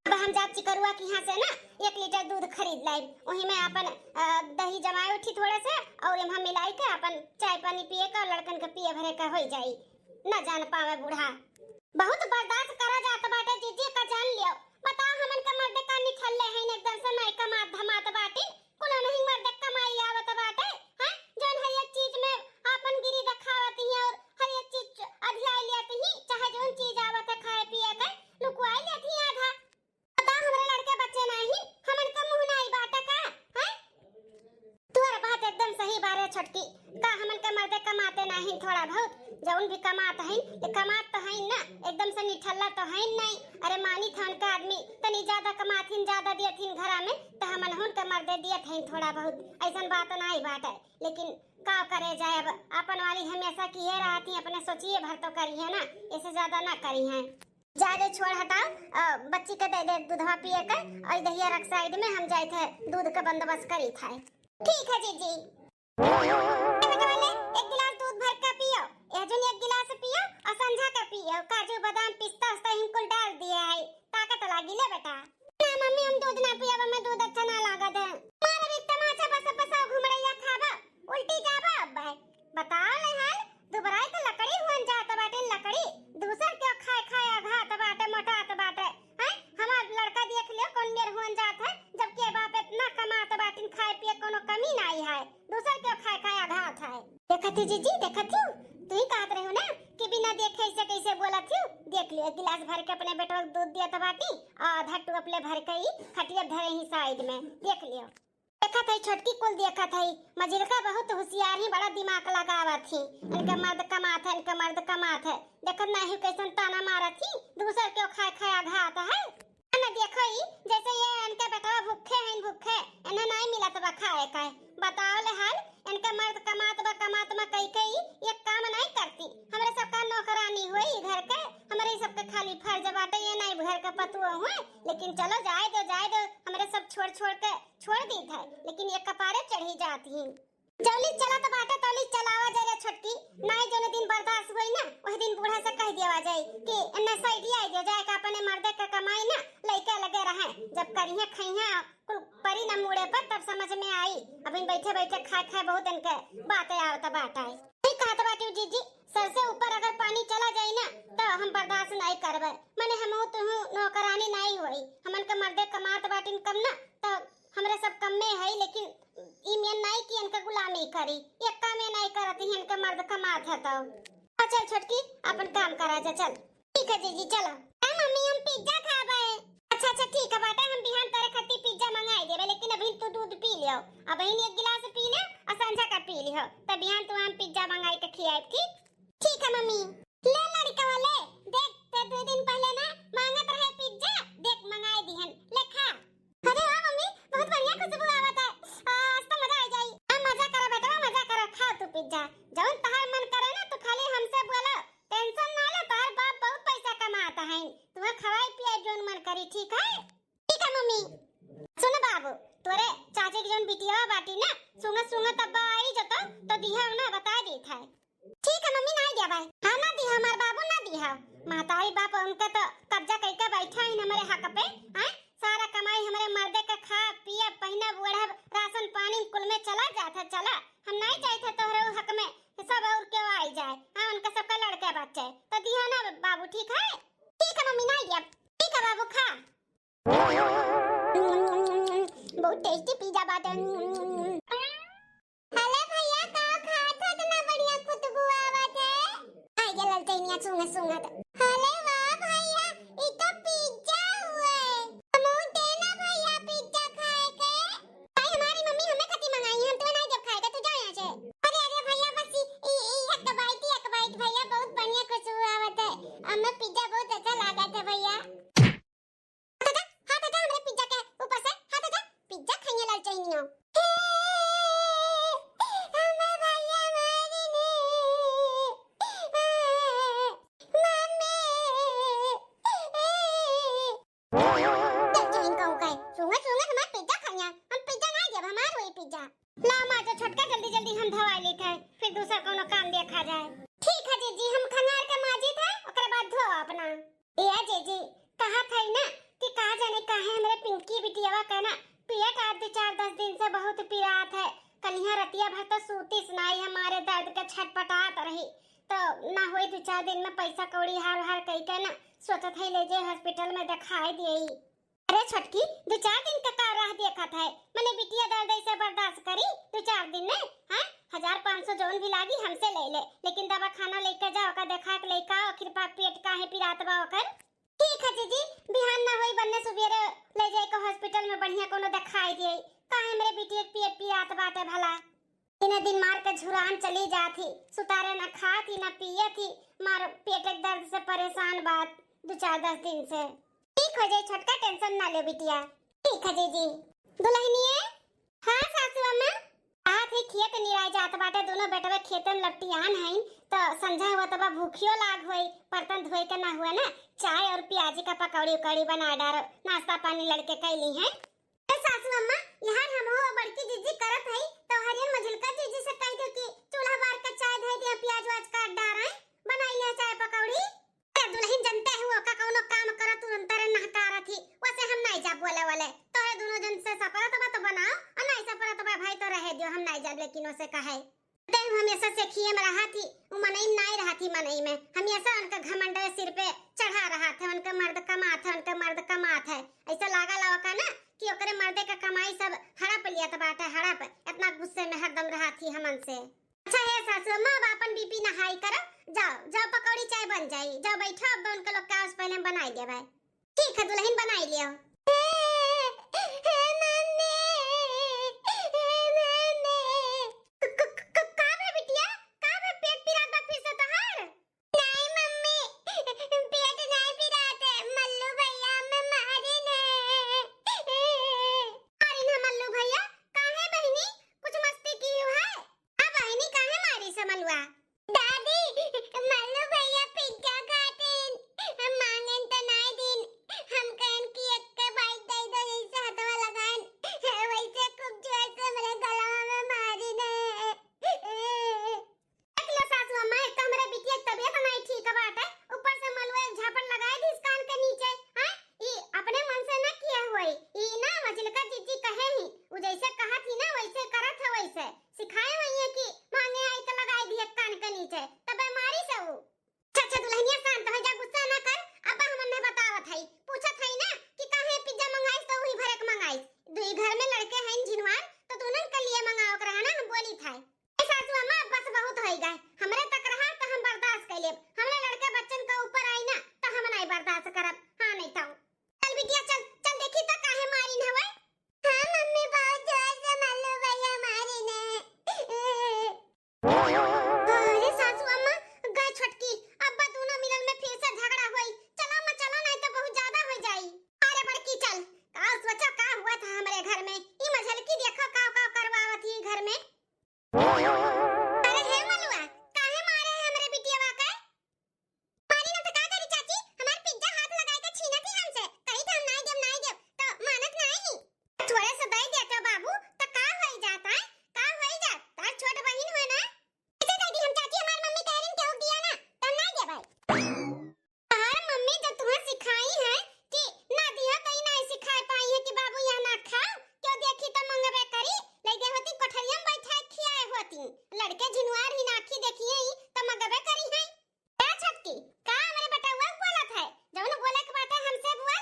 अब हम जात चिकरुआ के यहाँ से ना एक लीटर दूध खरीद लाई, वही में अपन, अ, दही जमाए उठी थोड़े से और एम्हा मिलाई के अपन चाय पानी पिए का, लड़कन के पिए भरे का हो जाई, ना जान पावे बूढ़ा। बहुत बर्दाश्त करा जात बाटे जीजी का, जान लियो। बताओ, हमन के मर्द का निठल्ले हैं, एकदम से नहीं कमात धमात बाटी, कुल नहीं मर्द कमाई आवत बाटे, हैं? जौन हर एक चीज में आपन गिरी दिखावत ही और हर एक चीज अधियाई लेत ही, चाहे जौन चीज आवत है खाए पिए के, लुकवाई लेत ही आधा। बताओ, हमरे लड़के बच्चे नहीं, हमन के मुंह नहीं बाटे का, हैं? तोर बात एकदम सही बारे छोटकी, का हमन के मर्दे कमाते नहीं थोड़ा बहुत? जौन भी कमात हइन, ये कमात तो हइन ना, एकदम से निठल्ला तो हइन नहीं। अरे मानित हन का आदमी, तनी ज्यादा कमाथिन, ज्यादा दियथिन घरा में, तो हमनहुन के मर्दे दियत हइन थोड़ा बहुत, ऐसन बात नाहीं बाटे। लेकिन का करे जाए, अब अपन वाली हमेशा किहे रहती, अपने सोचिए भर तो करिहे ना, ऐसे ज्यादा ना करिहे। जा रे छोड़ हटाओ, अ, बच्ची के दे दे दूधवा पिए के, और दहिया रख साइड में, हम जाइत है दूध के बंदोबस्त करीत है। ठीक है जीजी। ए बेटवा ले, एक गिलास दूध भर के पियो, ए जुन एक गिलास पियो और संझा के पियो, काजू बादाम पिस्ता उस्ता हिम कुल डाल दिए है, ताकत लागी ले बेटा। ना मम्मी, हम दूध ना पियब, हमें दूध अच्छा ना लागत है। मार भी तमाचा बस बस घुमड़ैया खाबा, उल्टी जाबा अब है। बताओ ले हाल, दुबराई तो लकड़ी हुअन जात बाटे, लकड़ी। दूसर के खाए खाए अघात बाटे, मोटात बाटे। हैं? हमार लड़का देख लियो कौन मेर हुअन जात है, जबकि ये बाप इतना कमात बाटिन, खाए पिए कोनो कमी नाई है। दूसर के खाए खाए अघात है। देखत ही जीजी, देखत ही, तू ही कहत रहे हो ना कि बिना देखे ऐसे कैसे बोलत ही। देख लियो, एक गिलास भर के अपने बेटवा के दूध दियत बाटी, आधा टू अपने भर के ही खटिया धरे ही साइड में। देख लियो। देखत है छोटकी कुल देखत है, मझिलका बहुत होशियार ही, बड़ा दिमाग लगावत ही। इनके मर्द कमात है, इनके मर्द कमात है, देखत नाही कैसन ताना मारत ही, दूसर के खाए खाए अघात है। न देखो ई, जैसे ये इनके बेटवा भूखे हैं, भूखे, इन्हें नहीं मिलत बा खाए का। बताओ ले हाल, इनके मर्द कमात बा, कमात बा कई कई, ये काम नहीं करती। हमरे सबका नौकरानी हुई घर के, हमरे सबके खाली फर्ज बाटे, ये नहीं घर के पतुआ हुए। लेकिन चलो जाए दो, जाए दो, हमरे सब छोड़ छोड़ के छोड़ दी था, लेकिन ये कपारे चढ़ी जाती हैं। जौली चलत बाटे तौली चलावा जाए रे छोटकी, नाई जौने दिन बर्दाश्त होई ना, वही दिन बूढ़ा से कह देवा जाए कि एन्ने साइड आई दे जाए का अपने मर्दे के कमाई ना, लइके लगे रहे, जब करिहे खइहे कुल परी ना मुड़े पर तब समझ में आई। अभी बैठे बैठे खाए खाए बहुत इनके बातें आवत बाटे। नहीं कहत बाटी जीजी, सर से ऊपर अगर पानी चला जाई ना तो हम बर्दाश्त नहीं करबे। मने हमहू तुहू नौकरानी नहीं होई, हमन के मर्दे कमात बाटिन कम ना, तो हमरे सब कम में है, लेकिन ई मेन नाई कि इनका गुलामी करी, ये काम ये नाई करत ही, इनके मर्द कमात है तो। आ चल छोटकी, अपन काम करा जा, चल। ठीक है जीजी, चलो। ए मम्मी, हम पिज्जा खाबे। अच्छा, अच्छा, ठीक है बाटे, हम बिहान तोरे खातिर पिज्जा मंगाई देबे, लेकिन अभी तू दूध पी लियो, अभी एक गिलास पी ले और संझा का पी लियो, तब बिहान तू हम पिज्जा मंगाई के खियाए, ठीक? ठीक है मम्मी। ले लड़कवा ले, देख ते दो दिन पहले ना मांगत रहे पिज्जा, देख मंगाई दिहन, ले खा। अरे वाह मम्मी, बहुत बढ़िया खुशबू आवत है। आ, आज तो मजा आ जाई। आ, मजा करा बेटवा, मजा करा, खा तू पिज्जा। जौन तहार मन करे ना, तू खाली हमसे बोलो, टेंशन ना ले, तहार बाप बहुत पैसा कमाता है, तुम्हें खवाई पियाई जौन मन करी, ठीक है? ठीक है मम्मी। सुन बाबू, तोरे चाचे की जौन बिटिया बाटी ना, सुंगा सुंगा तब्बा आई जतो, तो दिहा ना बता देत है। ठीक है मम्मी, ना दिया भाई। हाँ ना दिया, हमार बाबू ना दिया। महतारी बाप उनका तो कब्जा करके बैठा है हमारे हक पे। हैं? सारा कमाई हमारे मर्दे का खा पिया पहिना ओढ़ब राशन पानी कुल में चला जात है, चला। हम नहीं चाहिए थे तोहरे हक में सब और क्यों आई जाए। हाँ, उनका सबका लड़के बच्चे तो दिया ना बाबू, ठीक है? ठीक है मम्मी, ना दिया। ठीक है बाबू, खा। बहुत टेस्टी पिज्जा बाटे। हेलो भैया, का खात हो? इतना बढ़िया खुशबू आवत है। आई गे ललचैनिया सूंघत सूंघत। अरे वाह भैया, ई तो पिज्जा हुए। हमहू दे ना भैया पिज्जा खाए के। भाई हमारी मम्मी हमें खातिर मंगाई है, हम तुम्हें नहीं देब खाए के, तू जाओ यहाँ से। अरे अरे भैया बस ई ई ई एक बाइट, एक बाइट भैया, बहुत बढ़िया खुशबू आवत है। हमें पिज्जा बहुत अच्छा लागत है भैया। हाथ हटा, हाथ हटा हमरे पिज्जा के ऊपर से, हाथ हटा। पिज्जा खाइए ललचैनिया। हे, हमें भैया मारी ने। मम्मी। ललचैन कहूँ का है। सूंघत सूंघत हमार पिज्जा खाइया। हम पिज्जा ना देब, हमार वही पिज्जा। ला माँ, जो छोटका जल्दी जल्दी हम धोवा लेते हैं, फिर दूसरा कोनो काम देखा जाए। ठीक है जीजी, हम खंगार के माजी थे, ओकरे बाद धो अपना। ए जीजी, कहा था ना कि का जाने काहे हमरे पिंकी बिटियावा का ना पेट आज दो चार दस दिन से बहुत पिरात है। कलिया रतिया भर तो सूतीस नाई, हमारे दर्द के छटपटात रही, तो ना होई दो चार दिन में पैसा कौड़ी हार हार कई के ना सोचत है ले जाए हॉस्पिटल में दिखाई दिए। अरे छोटकी, दो चार दिन का का राह देखत है, मने बिटिया दर्द ऐसे बर्दाश्त करी दो चार दिन ने? हाँ, हजार पाँच सौ जौन भी लागी हमसे ले ले, लेकिन दवाखाना लेके जाओ, ओका देखा के लेके आओ, आखिर पा-, पेट काहे पिरात बा ओकर। ठीक है जीजी, बिहान ना होई बन्ने सुबेरे ले जाए के हॉस्पिटल में बढ़िया कोनो दिखाई दिए, काहे हमरे बिटिया के पेट पिरात बाटे भला। ए इतने दिन मार के झुरान चली जात ही, सुतारे न खात ही न पियत ही, मार पेट के दर्द से परेशान बात दो चार दस दिन से। ठीक हो जाई छोटका, tension ना ले बिटिया। ठीक है जीजी। दुल्हनिए। हाँ सासू अम्मा। कहत ही खेत निराय जात बाटे, दोनों बेटवे खेतन लपटियान हईन, तो संझा हुआ तबा भूखियो लाग होई, बर्तन धोए के ना हुआ ना, चाय और प्याजी का पकौड़ी उकौड़ी बना डारो, नाश्ता पानी लड़के कैली हैं। ए सासू अम्मा, यहाँ हम हो बड़की जीजी करत हई, तो हरियन मझिलका जीजी से कह दो कि चूल्हा बार के चाय धई दे, प्याज व्याज काट डारे, बनाई ले चाय पकौड़ी। ए दुल्हन, जनते हो का कौनो काम करत तुरंत रे नहकारत ही, वैसे हम नहीं जा बोले वाले। तोरे दोनों जन से सपरत बा तो बनाओ, और नहीं सपरत बा भाई तो रहे दियो, हम नहीं जाब, लेकिन उसे कहे। ते हमेशा से खिए में रहा थी, उ मनई में नहीं रहा थी, मनई में हमेशा उनका घमंड सिर पे चढ़ा रहा था, उनका मर्द कमात है, उनका मर्द कमात है। ऐसा लागा लावा का ना कि ओकरे मर्दे का कमाई सब हड़प लिया था बाटे, हड़प। इतना गुस्से में हरदम रहा थी हमन से। अच्छा है सासू अम्मा, अब अपन बीपी नहाई करो, जाओ जाओ, पकौड़ी चाय बन जाई, जाओ बैठो, अब उनके लोग का पहले हम बनाई देवे। ठीक है दुल्हन, बनाई लियो। मम्मी, मम्मी, क-, क-, क-, का बा बिटिया? का बा, पेट पिरात बा फिर से तोहार? नहीं मम्मी, पेट नहीं पिरात है, मल्लू भैया हमें मारिन है। मारिन है मल्लू भैया? काहे बहिनी, कुछ मस्ती की है? अब बहिनी काहे मारी समलुआ? दादी, मल्लू भैया पिज्जा खातिन, हम मांगेन त नाय दीन। हम कहन कि एक बाइट दे दो, जैसे हथवा लगाएन, वैसे खूब जोर से मेरे गलवा में मारिन है। देख लो सासू अम्मा, एक तो हमरे बिटिया के तबीयत नाय ठीक बाटे, ऊपर से मलुआ एक झापड़ लगाए दीस कान के नीचे। हाँ, ई अपने मन से ना किया होई, ई ना मझिलका जीजी कहे ही, उ जैसे कहत ही ना वैसे करत है, वैसे सिखाए हुई है कि मांगे आई तो लगाए दिए कान के नीचे, तबे मारी से उ। अच्छा, अच्छा दुल्हनिया शांत हो जा, गुस्सा ना कर। अब हमन ने बतावत हई, पूछत हई ना कि काहे पिज्जा मंगाइस तो वही भरे के मंगाइस। दुई घर में लड़के हैं झिनवार, तो दोनों के लिए मंगावे के रहा ना, हम बोली था। ए सासू अम्मा, अब बस बहुत होई गए, हमरे तक रहा तो हम बर्दाश्त कर लेब, हमरे लड़के बच्चन का ऊपर आई ना तो हम नहीं बर्दाश्त करब। हाँ नहीं तो चल बिटिया चल, चल देखी तो काहे मारिन हवे। हाँ मम्मी, बहुत जोर से मल्लू भैया मारिन है। अरे सासू अम्मा, गए छोटकी, अब्बा दोनों मिलन में फिर से झगड़ा होई। चलो अम्मा चलो, नहीं तो बहुत ज्यादा हो जाई। अरे बड़की चल, का सोचा का हुआ था हमरे घर में, ई मझलकी देखो का का करवावत ही घर में। अरे हे मलुआ, काहे मारे है हमरे बिटियावा के? मारी ना तो का करी चाची, हमार पिज्जा हाथ लगाए के छीनत ही हमसे, कही तो हम नाई देब, नाई देब, तो मानत नाई ही। थोड़े से दे देते बाबू, तो का होई जात है? का होई जात? तार छोट बहिन हो ना? अच्छा दीदी, हम चाची हमार मम्मी कह रही केहू दिया ना, तो हम नाई देब भाई। तोहार मम्मी जब तुम्हें सिखाई है कि ना दिया तो ही ना सिखाए पाई है कि बाबू यहाँ ना खाओ, क्यों देखी तो मंगबे करी, ले गए होती कोठरिया में बैठा खियाए होती, लड़के झिनवार ही ना आखी देखिए ही तो मंगबे करी है। ए छोटकी, का हमरे बेटवा बोलत है? जौन बोले के बाटे हमसे बोल।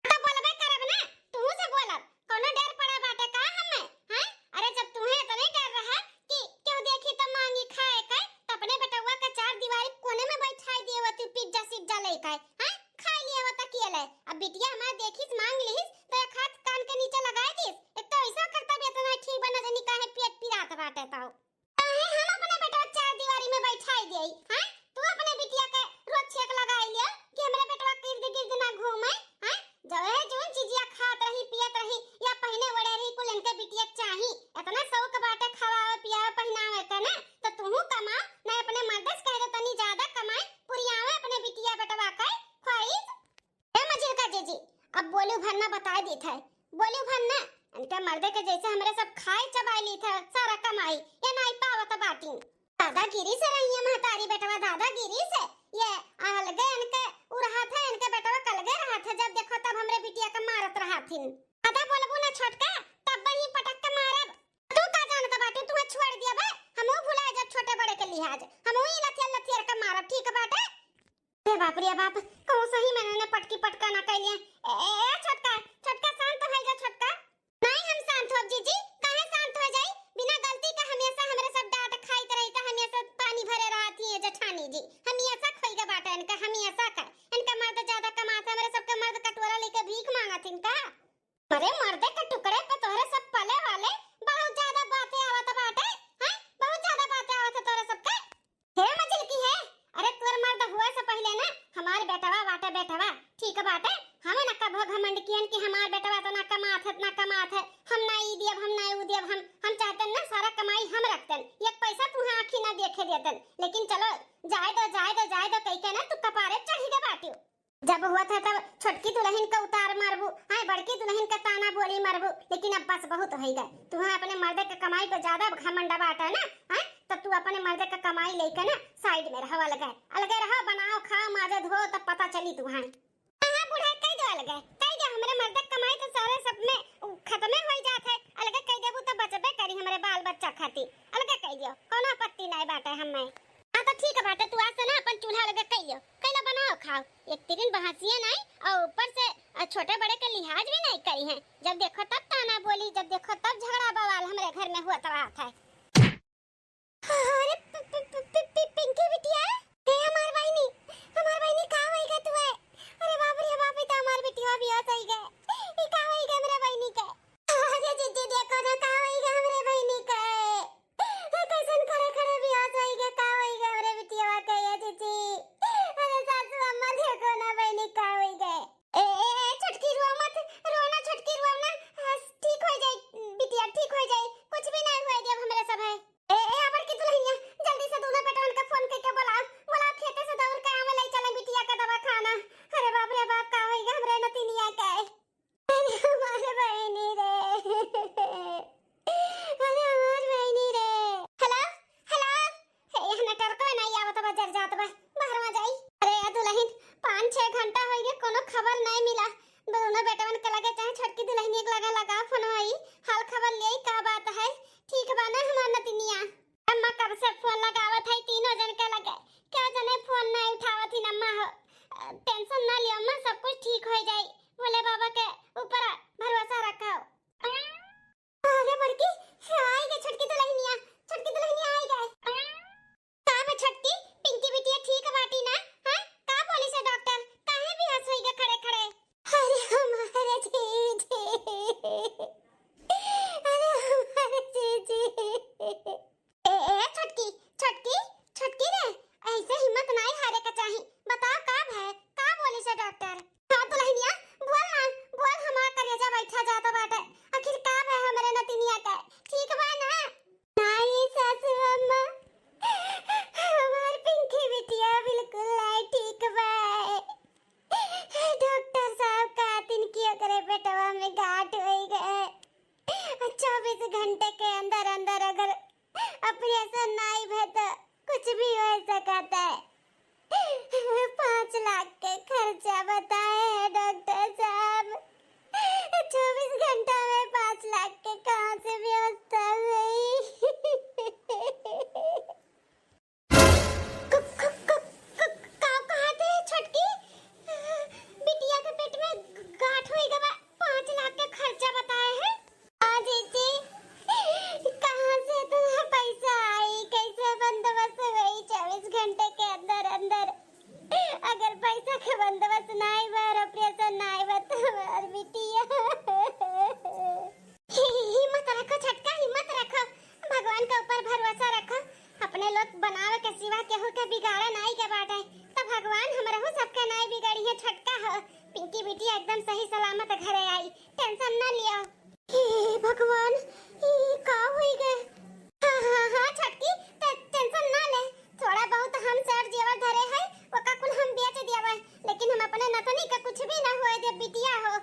तो बोलबे करब ना, तुहू से बोलब। कौनो डर पड़ा बाटे का हमें? हैं? अरे जब तुहे इतने डर रहा कि केहू देखी तो मांगी खाए के, तो अपने बेटवा के चार दीवारी कोने में बैठाई दिए होती पिज्जा सिज्जा लेके, हैं? खाई लिए होता किए ले। अब बिटिया हमार देखिस मांग लिहिस तो एक हाथ कान के नीचे लगाए दिस। एक तो ऐसा करता भी इतना ठीक बना जनी काहे पेट पिरात बाटे तो। काहे हम अपने बेटवा चार दीवारी में बैठाई देई, हैं? तू अपने बिटिया के रोज छेक लगाई लिया कि हमरे बेटवा के इर्द गिर्द ना घूमे, हैं? जब है जौन चीजिया खात रही, पियत रही या पहिने ओढ़े रही, कुल इनके बिटिया चाही। इतना शौक बाटे खवावे, पियावे, पहिनावे के ना, तो तूहू कमा, ना अपने मर्दे से कह दे तनी ज्यादा कमाए, पुरियावे अपने बिटिया बेटवा के ख्वाहिश। ए मझिलका जीजी, अब बोलू भर ना बताए दीत है, बोलू भर ना। इनके मर्दे के जैसे हमरे सब खाए चबाए लीत है सारा कमाई, ये नाई पावत बाटी। दादागिरी से रही है महतारी बेटवा, दादागिरी से। ये अलगे इनके उ रहा था, इनके बेटवा कलगे रहा था, जब देखो तब हमरे बिटिया के मारत रहा थिन। ज्यादा बोलबू ना छोटका, तब ही पटक के मारब। तू का जानत बाटी, तुहे छोड़ दिया बे, हमहू भुला जब छोटे बड़े के लिहाज, हमहू ही लथियर लथियर के मारब, ठीक बाटे? अरे बाप रे बाप, कहूँ सही में ने पटकी पटका ना कैलिए। ए, ए, छोटका, छोटका शांत हो जा छोटका। नहीं हम शांत होब जीजी, काहे शांत हो जाई? बिना गलती का हमेशा हमरे सब डांट खाइत रही त हमेशा पानी भरे रहत ही है जेठानी जी। हमेशा खोई के बाटे इनका, हमेशा का। इनका मर्द ज्यादा कमात है, हमरे सबके मर्द कटोरा लेके भीख मांगत इनका। अरे मर्दे के टुकड़े पे तोहरे सब पले वाले बहुत ज्यादा बातें आवत बाटे, हैं? ठीक बाटे, हम ना कभो घमंड कियन कि हमार बेटवा इतना कमात है, इतना कमात है, हम ना ई दियब, हम ना ऊ दियब, हम, हम चाहतन ना सारा कमाई हम रखतन, एक पैसा तुहा आँखी ना देखे देतन। लेकिन चलो, जाए दो, जाए दो, जाए दो, कह के ना तू कपारे चढ़ी के बाटियो। जब हुआ था तब छोटकी दुलहिन का उतार मारबू, आए बड़की दुलहिन का ताना बोली मारबू, लेकिन अब बस बहुत होइगा। तुहा अपने मर्दे के कमाई पे ज्यादा घमंड बाटे ना, आए तो तू अपने मर्दे के कमाई लेके ना साइड में रहो, अलगे अलगे रहो, बनाओ, खाओ, माजो धो, तब पता चली तुहा। हाँ, हाँ, बूढ़ा, कह दो अलगे, कह दो, हमरे मर्दे के कमाई तो सारे सब में उ, खत्मे होई जात है, अलगे कह देबू तो बचबे करी हमरे बाल बच्चा खातिर, अलगे कह दियो, कोनो आपत्ति नाय बाटे हमें। हाँ तो ठीक बाटे, तू आज से ना अपन चूल्हा अलगे कह लियो, कैला बनाओ खाओ, एक तिरिन बहसिए नाय और ऊपर से अ, छोटे बड़े के लिहाज भी नाय करी है, जब देखो तब ताना बोली, जब देखो तब झगड़ा बवाल हमरे घर में होत रहत है। अरे पि-, पि-, पि-, पि-, पि-, पिंकी बिटिया, हे हमार बहिनी, हमार बहिनी का होई गे तुहे? अरे बाप रे बाप, ई त हमार बिटिया बेहोश होई गे। ई का होई गे हमरे बहिनी के? अरे जीजी देखो ना का होई गे हमरे बहिनी के। ए, कैसन खड़े खड़े बेहोश होई गे, का होई गे हमरे बिटिया के ये जीजी? अरे सासू अम्मा देखो ना बहिनी का होई गे। ए, ए, ए, छोटकी रो मत, रो ना छोटकी रो ना, हस, ठीक होई जाई बिटिया, ठीक होई जाई, कुछ भी नाय होई देब हमरे सब है। ए, ए, आ बड़की दुलहिनिया, जल्दी से दूनो बेटवन के फोन कइके बोलाओ, बोलाओ खेते से दौड़ के आवे ले चले बिटिया का दवाखाना। अरे बाप रे बाप, का होई गे हमरे नतिनिया के? अरे हमार बहिनी रे, अरे हमार बहिनी रे। हेलो, हेलो, हे, यहाँ नेटवर्क में नाय आवत बा, जर जात बा, बाहर में जाई। अरे या दुलहिन, पाँच छह घंटा होई गे, कोनो खबर नाय मिला। दूनो बेटवन के लगे चाहे छोटकी दुलहिनिया के लगे लगा फोन, आई हाल खबर ले, का बात है, ठीक बा ना हमार नतिनिया? अम्मा कब से फोन लगावत है तीनों जन के लगे, क्या जने फोन नाय उठावत ही अम्मा हो। अ, टेंशन ना लियो अम्मा, सब कुछ ठीक होई जाई, भोले बाबा के ऊपर भरोसा रखो। अरे बड़की, आई गे छोटकी दुलहिनिया, छोटकी दुलहिनिया आई गे। का बा छोटकी, पिंकी बिटिया ठीक बाटी ना? हाँ, का बोली से डॉक्टर, काहे बेहोश होई गे खड़े खड़े? अरे हमारे जीजी, अरे हमारे जीजी। ए, ए, छोटकी, छोटकी, छोटकी रे, ऐसे हिम्मत नाय हारे का चाही। बताओ का भय, का बोली से डॉक्टर? हाँ दुलहिनिया, बोल ना, बोल, हमार करेजा बैठा जात बाटे। आखिर का भय हमरे नतिनिया के, ठीक बा ना? नाय सासू अम्मा, हमार पिंकी बिटिया बिल्कुल नाय ठीक बा। डॉक्टर साहब कहतिन कि ओकरे पेटवा में गांठ होई गे। चउबीस घंटे के अंदर अंदर अगर ऑपरेशन नाई भे तो कुछ भी हो सकत है। पाँच लाख के खर्चा बताए हैं डॉक्टर साहब। चउबीस घंटा में पाँच लाख के कहाँ से व्यवस्था हुई? क-, क-, क-, क-, का कहत है छोटकी? बिटिया के पेट में गांठ होई गवा, पाँच लाख के खर्चा बताए हैं। हाँ जीजी, कहाँ से इतना पैसा आई, कैसे बंदोबस्त होई चउबीस घंटे के अंदर अंदर? अगर पैसा के बंदोबस्त नाई बा, ऑपरेशन नाई बा, तो हमार बिटिया। हि-, हि-, हिम्मत रखो छोटका, हिम्मत रखो, भगवान के ऊपर भरोसा रखो। अपने लोग बनावे के सिवा केहू के बिगाड़े नाई के बाटे, तो भगवान हमरहू सबके नाई बिगाड़ी है छोटका हो। पिंकी बिटिया एकदम सही सलामत घरे आई, टेंशन ना लियो। हे भगवान, ई का होई गे? हाँ, हाँ, हाँ, छोटकी, ते-, टेंशन ना ले, थोड़ा बहुत हम सेर जेवर धरे है, ओका कुल हम बेच देबे, लेकिन हम अपने नतनी के कुछ भी ना होए दे बिटिया हो।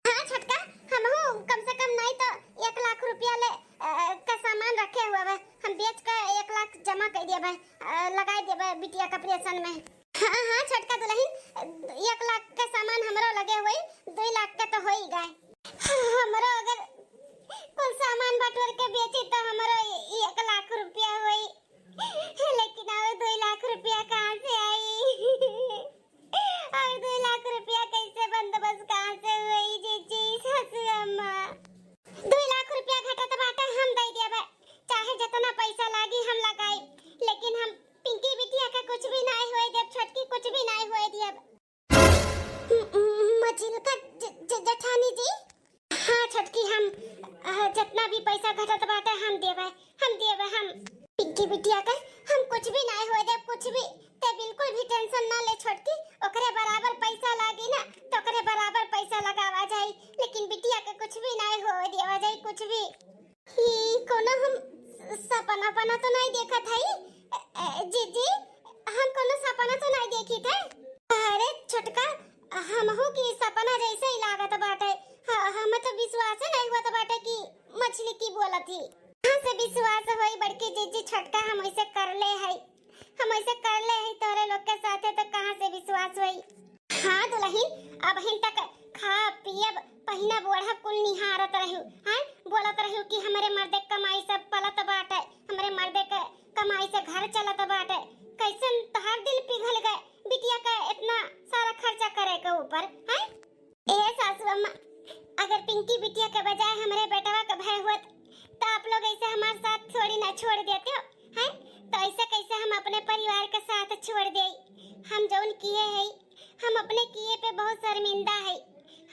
हाँ छोटका, हमहू कम से कम नाई तो एक लाख रुपया ले, अ, का सामान रखे हुए बा। हम बेच के एक लाख जमा कर दिया बा, अ, लगाई दिया बा बिटिया का ऑपरेशन में। हाँ, हाँ छोटका दुलहिन, एक लाख का सामान हमरो लगे हुए, दुई लाख का तो हो ही गए। हमरो अगर कुल सामान बटोर के बेची तो हमरो एक लाख रुपया होई, लेकिन और दुई लाख रुपया कहाँ से आई? और दुई लाख रुपया कैसे बंदोबस्त कहाँ से होई जीजी, सासू अम्मा? दुई लाख रुपया घटत बाटे, हम दे देबे, चाहे जितना पैसा लागी हम लगाई, लेकिन हम पिंकी बिटिया के कुछ भी नाय होए देब, छोटकी कुछ भी नाय होए देब। म-, म-, मझिलका ज-, ज-, जेठानी जी, हाँ छोटकी, हम, अ, जितना भी पैसा घटत बाटे हम देबे, हम देबे, हम। पिंकी बिटिया के हम कुछ भी नाय होए देब, कुछ भी। ते बिल्कुल भी टेंशन ना ले छोटकी, ओकरे बराबर पैसा लागी ना, तो नहीं देखत है। ए, ए, जीजी, हम कोनो सपना तो नहीं देखी थे। अरे छोटका, हमहू की सपना जैसे ही लागत बाटे। ह-, हम तो विश्वास नहीं हुआ बाटे कि मछली की बोलत ही। कहाँ से विश्वास होई बड़की जीजी, छोटका हम ऐसे कर ले है, हम ऐसे कर ले है तोरे लोग के साथे, तो कहाँ से विश्वास होई? हाँ दुलहिन, अबहिन तक खा पियब पहिना बोढ़ब कुल निहारत रहू, हैं? बोलत रहू कि हमरे मर्दे क कमाई से पलत बाटे, हमरे मर्दे क कमाई से घर चलत बाटे। कैसन तोहार दिल पिघल गए बिटिया का इतना सारा खर्चा करे के ऊपर, हैं? ए सासू अम्मा, अगर पिंकी बिटिया के बजाय हमरे बेटवा के भय होत, तो आप लोग ऐसे हमार साथ थोड़ी ना छोड़ देते हो, हैं? तो ऐसे कैसे हम अपने परिवार के साथ छोड़ देई? हम जौन किए है, हम अपने किए पे बहुत शर्मिंदा है।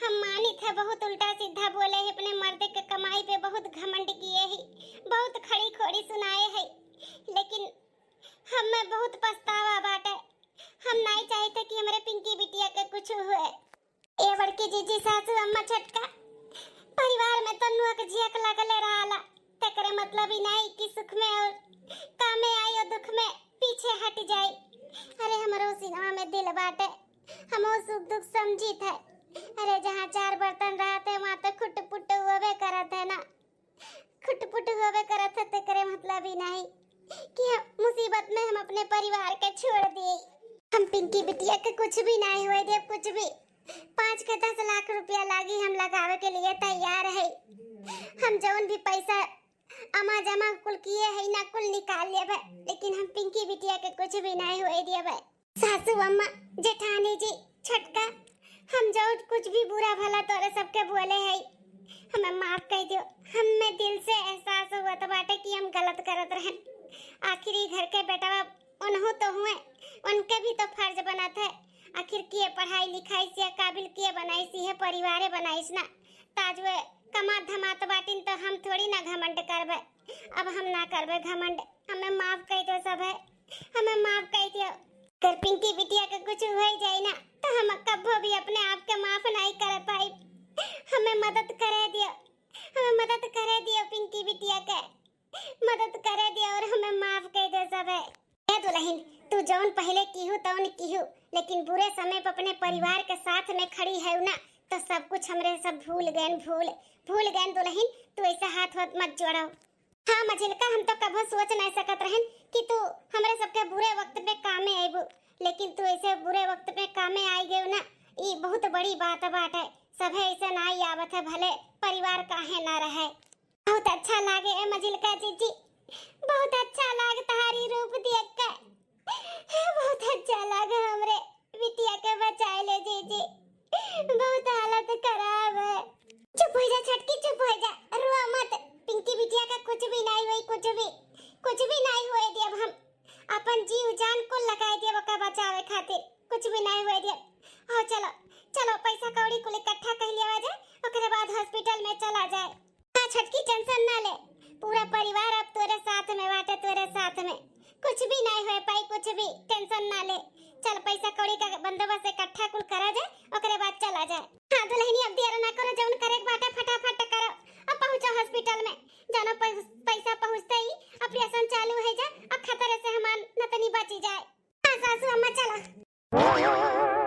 हम मानित है बहुत उल्टा सीधा बोले है, अपने मर्दे के कमाई पे बहुत घमंड किए है, बहुत खड़ी खोड़ी सुनाए है, लेकिन हमें बहुत पछतावा बाटे। हम नहीं चाहते कि हमरे पिंकी बिटिया के कुछ हुए। ए बड़की जीजी, सासू अम्मा, छोटका, परिवार में तो नुअक झियक लगले रहला, तेकरे मतलब ई नहीं कि सुख में और कामे आई और दुख में पीछे हट जाई। अरे हमरो सिनवा में दिल बाटे, हमो सुख दुख समझित है। अरे जहाँ चार बर्तन रहते वहाँ तो खुट पुट होबे करत है ना, खुट पुट होबे करत है, तेकरे मतलब ई नहीं कि हम मुसीबत में हम अपने परिवार के छोड़ दिए। हम पिंकी बिटिया के कुछ भी नहीं हुए देब, कुछ भी। पाँच के दस लाख रुपया लागी, हम लगावे के लिए तैयार है। हम जौन भी पैसा अमा जमा कुल किए है ना, कुल निकाल लेबे, लेकिन हम पिंकी बिटिया के कुछ भी नहीं हुए देबे। सासू अम्मा, जेठानी जी, छोटका, हम जौन कुछ भी बुरा भला तोरे सबके बोले है, हमें माफ कर दियो। हमें दिल से एहसास हुआ तो बाटे कि हम गलत करत रहन। आखिर ई घर के बेटवा उनहु तो हुए, उनके भी तो फर्ज बनत है। आखिर किए पढ़ाई लिखाई से काबिल किए बनाइस, इहे परिवारे बनाइस ना। ताज वे कमात धमात बाटिन तो हम थोड़ी ना घमंड करबे। अब हम ना करबे घमंड, हमें माफ कर दो सब है, हमें माफ कर दो। अगर पिंकी बिटिया के कुछ हो जाए ना तो हम कब्बो भी अपने आप के माफ नहीं कर पाई। हमें मदद करे दियो, हमें मदद करे दियो पिंकी बिटिया के। मदद करे दिया और हमें माफ कर दे सब है। ए दुलहिन, तू जौन पहले किहू तौन किहू, लेकिन बुरे समय पर अपने परिवार के साथ में खड़ी है ना, तो सब कुछ हमरे सब भूल गए, भूल, भूल गए दुलहिन। तू ऐसे हाथ वाथ मत जोड़ो। हाँ मझिलका, हम तो कभो सोच नहीं सकत रहन कि तू हमरे सबके बुरे वक्त पे कामे अइबू, लेकिन तू ऐसे बुरे वक्त पे कामे आई गयो ना, ई बहुत बड़ी बात बाटे। सभे ऐसे ना आवत है, भले परिवार काहे ना रहे। बहुत अच्छा लागे ए मझिलका जीजी, बहुत अच्छा लाग तहारी रूप देख के, बहुत अच्छा लाग। हमरे बिटिया के बचाए ले जीजी, बहुत हालत खराब है। चुप हो जा छोटकी, चुप हो जा, रोआ मत। पिंकी बिटिया का कुछ भी नहीं हुई, कुछ भी, कुछ भी नहीं हुए दियब हम। अपन जीव जान कुल लगाए दियब ओका बचावे खातिर, कुछ भी नहीं हुए दियब। आओ चलो, चलो पैसा कौड़ी कुल इकट्ठा कर लिया जाए, ओकरे बाद हॉस्पिटल में चला जाए। हाँ छोटकी, टेंशन ना ले, पूरा परिवार अब तोरे साथ में बाटे, तोरे साथ में। कुछ भी नहीं होए पाई, कुछ भी टेंशन ना ले। चल पैसा कौड़ी का बंदोबस्त इकट्ठा कुल करा जाए, ओकरे बाद चला जाए। हाँ दुलहिनी, अब देर ना करो, जौन करे के बाटे फटाफट करो। अब पहुँचो हॉस्पिटल में, जानो पै-, पैसा पहुँचते ही ऑपरेशन चालू है जाए, अब खतरे से हमार नतनी बची जाए। हाँ सासू अम्मा, चला।